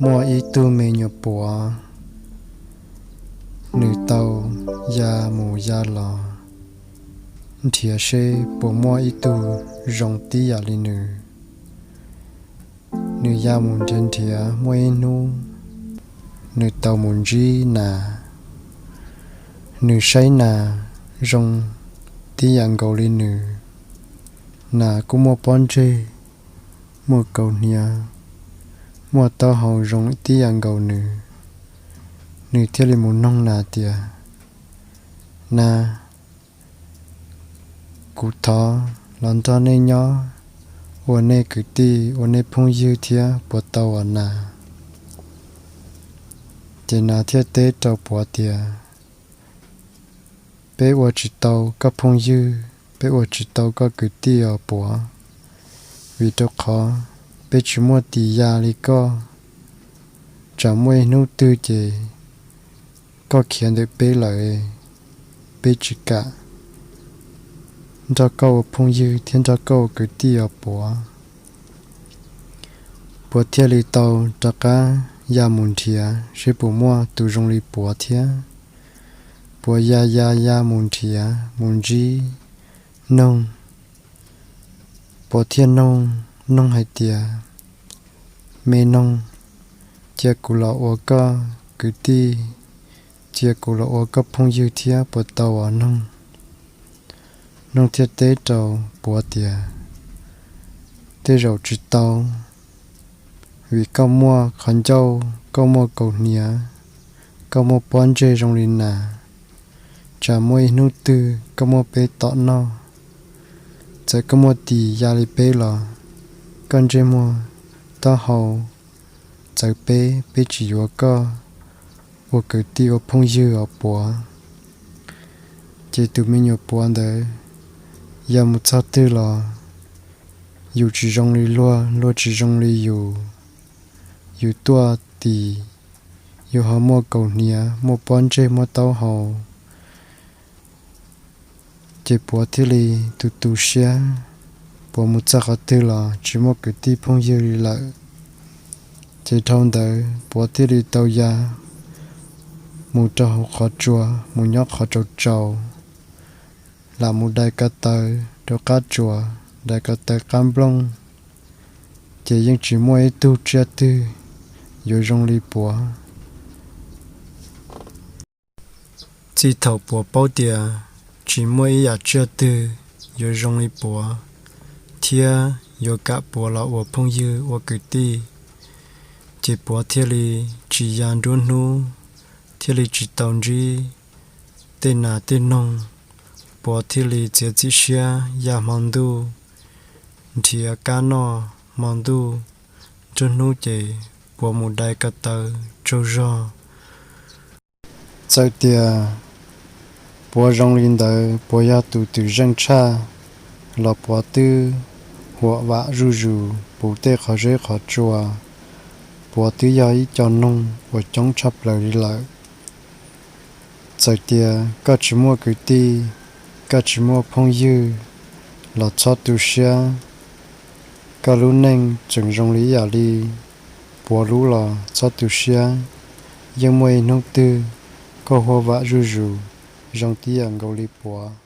Muaj ib tug me nyuam puav, nws tau ya mus ya los nrhiav seb puas muaj ib tug zoo tib yam li nws. Nws ya mus nrhiav nrhiav muaj ib hnub, nws tau mus ntsib nas. Nws saib nas zoo tib yam nkaus li nws. Nas kuj muaj pob ntseg, muaj kaus hniav, muaj taub hau zoo tib yam nkaus nws. Nws thiaj li mus noog nas tias, Nas, kuv thov los nrog nej nyob ua nej kwv tij, ua nej phooj ywg thiab puas tau os nas? Ces nas thiaj teb rau puav tias, Peb ua tsis tau koj phooj ywg, peb ua tsis tau koj kwv tij os puav, vim rau qhov peb tsis muaj tis ya li koj. Tsam muaj ib hnub twg ces koj khiav ntawm peb lawm, peb tsis kam nrog koj ua phooj ywg thiab nrog koj ua kwv tij os puav. Puav thiaj li tau rov qab ya mus nrhiav seb puas muaj tus zoo li puav thiab. Puav ya ya ya mus nrhiav mus ntsib noog. Puav thiaj noog noog hais tias, Me noog, cia kuv los ua koj kwv tij, cia kuv los ua koj phooj ywg thiab puas tau os noog? Noog thiaj teb rau puav tias, Tej zaum tsis tau, vim koj muaj qhov ncauj, koj muaj kaus hniav, koj muaj pob ntseg zoo li nas. Tsam muaj ib hnub twg koj muaj peb tom noj, txawm koj muaj tis ya li peb los koj ntsej muag taub hau txawv peb, peb tsis yuav koj ua kwv tij ua phooj ywg os puav. Ces tus me nyuam puav ntawd ya mus txog twg los yus tsis zoo li luag, luag tsis zoo li yus. Yus tuaj tim, yus ho muaj kaus hniav, muaj pob ntseg, muaj taub hau. Ces puav thiaj li tu tu siab, puav mus txog qhov twg los tsis muaj kwv tij phooj ywg li lawm. Ces dhau ntawd puav thiaj li tau ya mus rau hauv qhov tsua, mus nyob qhov tsaus tsaus, lam mus dai ko taw rau qab tsua, dai ko taw qab nplooj, ces yeej tsis muaj ib tug tsiaj twg yuav zoo li puav. Txij thaum puav paub tias tsis muaj ib yam tsiaj twg yuav zoo li puav thiab yuav kam puav los ua phooj ywg ua kwv tij, ces puav thiaj li tsis ya nruab hnub, thiaj li tsis tau ntsib tej nas tej noog. Puav thiaj li txiav txim siab ya hmo ntuj, nrhiav kab noj hmo ntuj. Nruab hnub ces puav mus dai ko taw tsaug zog. Txawm tias puav zoo li ntawd, puav yog tus twm zeej tshaj, los puav twb huam vam zuj zus puv tej qhov zeb qhov tsua. Puav twb yog ib co noog uas coob tshaj plaws li lawm. Txawm tias koj tsis muaj kwv tij, koj tsis muaj phooj ywg, los txhob tu siab. Koj lub neej tseem zoo li ib yam li puav lub los txhob tu siab. Yeej muaj ib hnub twg koj huam vam zuj zus zoo tib yam nkaus li puav.